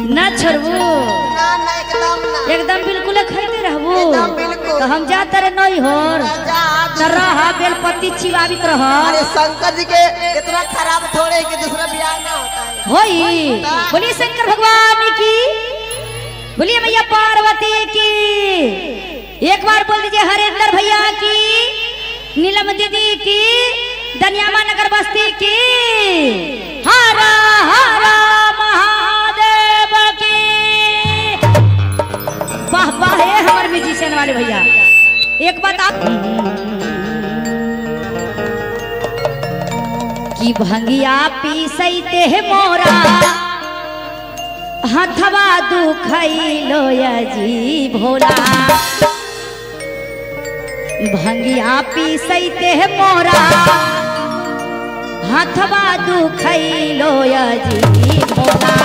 ना छोड़बू ना ना एकदम ना, एकदम बिल्कुल खाते रहबू। एकदम बिल्कुल। तो हम जाते रहे नहीं होर रहा बेलपत्ती चिबावित रह। अरे शंकर जी के इतना खराब थोड़े कि दूसरा ब्याह ना होता है। होई बोलिए शंकर भगवान की, बोलिए मैया पार्वती की, एक बार बोल दीजिए हरेंद्र भैया की, नीलम दीदी की, दनियामा नगर बस्ती की, हरा हरा महादेव की। वाह वाह है हमारे म्यूजिशियन वाले भैया। एक बात आप कि भंगिया पीसैते है मोरा हथवा दुखैलो जी भोला, भंगिया पीसैते है मोरा हथवा दुखैलो जी भोला,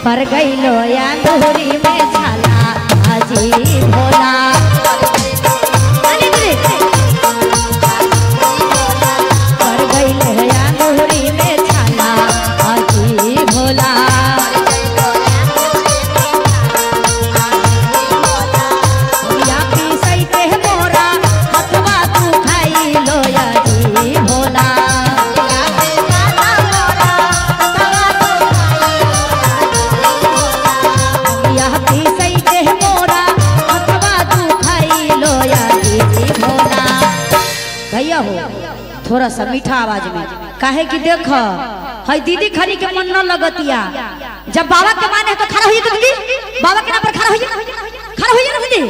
पर गईलो अंगूरी में छाला जी भोला, पर गईलो अंगूरी में छाला जी भोला। भैया हो थोड़ा सा मीठा आवाज में, काहे कि देख है दीदी खरी के मन न लगतिया। जब बाबा के माने तो खड़ा होइए, तो दीदी बाबा के नाम पर खड़ा होइए, खड़ा होइए ना दीदी।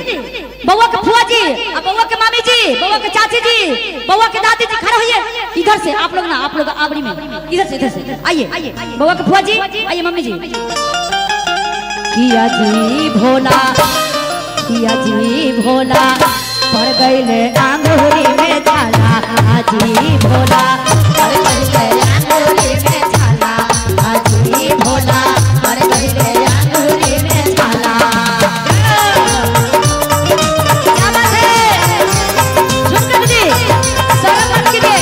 बउआ के फुआ जी, बउआ के मामी जी, बउआ के चाची जी, बउआ के दादी जी, खड़ा होइए इधर से। आप लोग ना, आप लोग आवड़ी में इधर से, इधर से आइए। बउआ के फुआ जी आइए, मम्मी जी। किया जी भोला, किया जी भोला, पर गईले अंगूरी में छाला जी भोला, पर गईले अंगूरी में छाला जी भोला, पर गईले अंगूरी में छाला। क्या बात है, सुन कर दीदी शर्म मत कीजिए।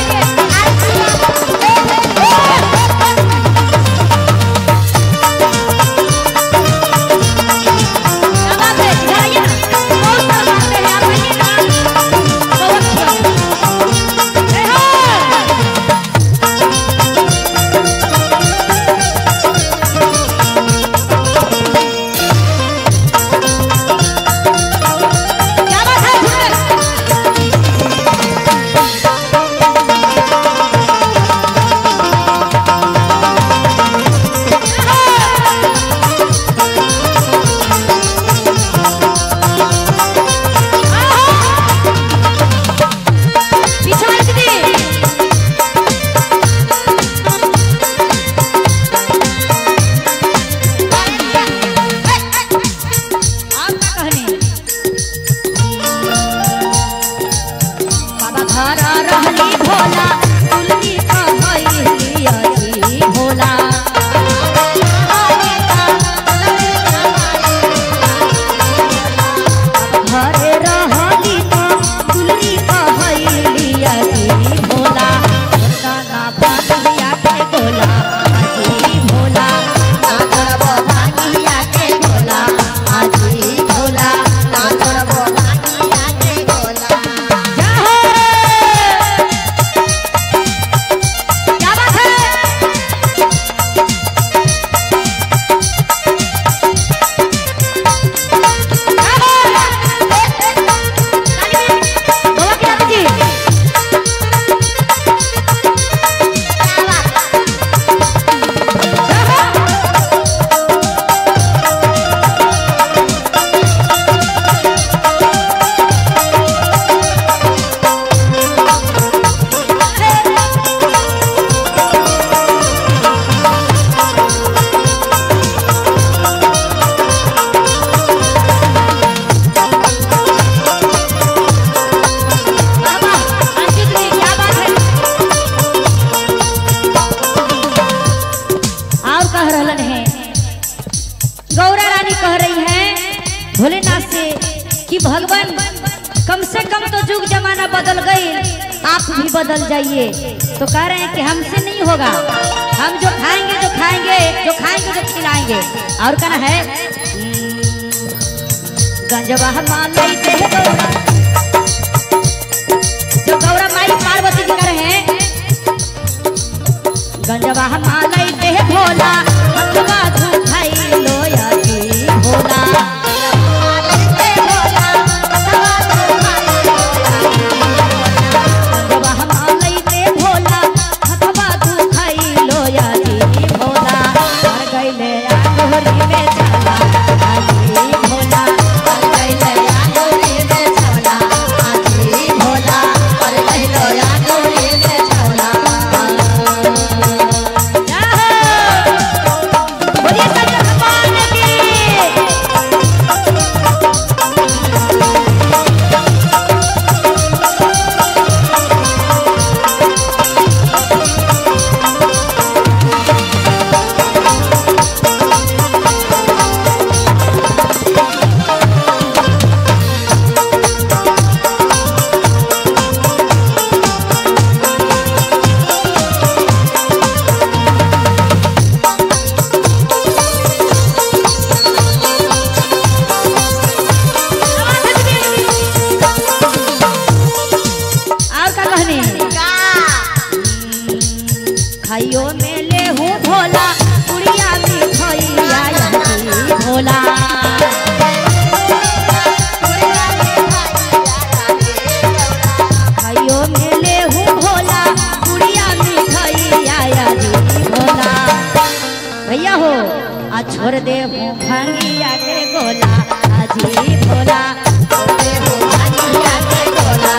क्या बात है, इधर आइए ना, बहुत शर्माते हैं आप, आइए ना। क्या बात है, पीछे वाले दीदी। आप का कहने बाबा घर रहली भोला, तुलसी कहली जी भोला, घरे रहली तो तुलसी कहली जी भोला, ना भागिया के गोला जी भोला, ना छोड़बो भागिया के गोला जी भोला, ना छोड़बो भागिया के गोला। जय हो, क्या बात है। जय हो। बाबा की दादी जी। जय हो। बाबा अंकित जी क्या बात है। और कह रहलन है गौरा रानी कह रही है भोलेनाथ से कि भगवान कम से कम तो जुग जमाना बदल गई, आप भी बदल जाइए। तो कह रहे हैं कि हमसे नहीं होगा, हम जो खाएंगे जो खाएंगे जो खाएंगे जो खिलाएंगे। और क्या है गंजवा मालई दे गौरा, जो गौरा माई पार्वती जी कर हैं। गंजवा मालई दे भोला हथवा दुखाई लोया की भोला। गंजवा मालई दे भोला हथवा दुखाई लोया की भोला। मर गईले आंगोरी में छाला आजी भोला। पर गईले आंगोरी में छाला आजी भोला। पर गईले आंगोरी में छाला। बोलिए शंकर भगवान की। और का कहनी खाइयो में ले हूँ भोला कुड़िया मिठाइया यारी भोला। खाइयो में ले हूँ भोला कुड़िया मिठाइया यारी भोला। भैया हो आ छोड़ दे हूँ भंगिया के गोला आजी भोला। छोड़ हो भागिया के गोला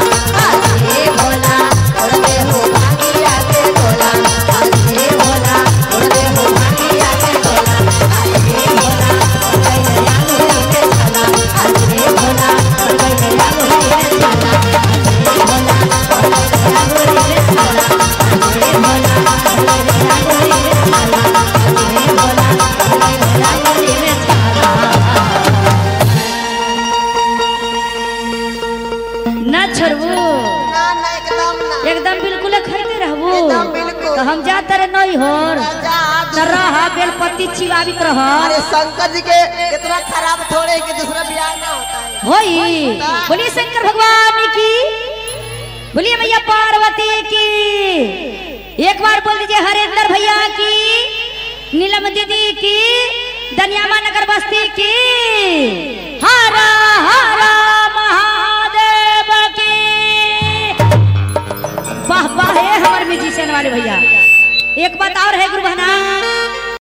आजी भोला। छोड़ हो भागिया के गोला आजी भोला। छोड़ हो भागिया के गोला आजी भोला। आजी भोला ना छोड़बू ना ना एकदम ना, एकदम बिल्कुल खाते रहबू एकदम बिल्कुल। तो हम जाते रहे नहीं होर रह बेलपत्ती चिबावित रह। अरे शंकर जी के इतना खराब थोड़े कि दूसरा ब्याह ना होता है। होई बोलिए शंकर भगवान की, बोलिए मैया पार्वती की। एक बार बोल दीजिए हरेंद्र भैया की, नीलम दीदी की, दनियामा नगर बस्ती की। हरा हरा महादेव की। वाह वाह है हमारे म्यूजिशियन वाले भैया। एक बात और है गुरु बहना,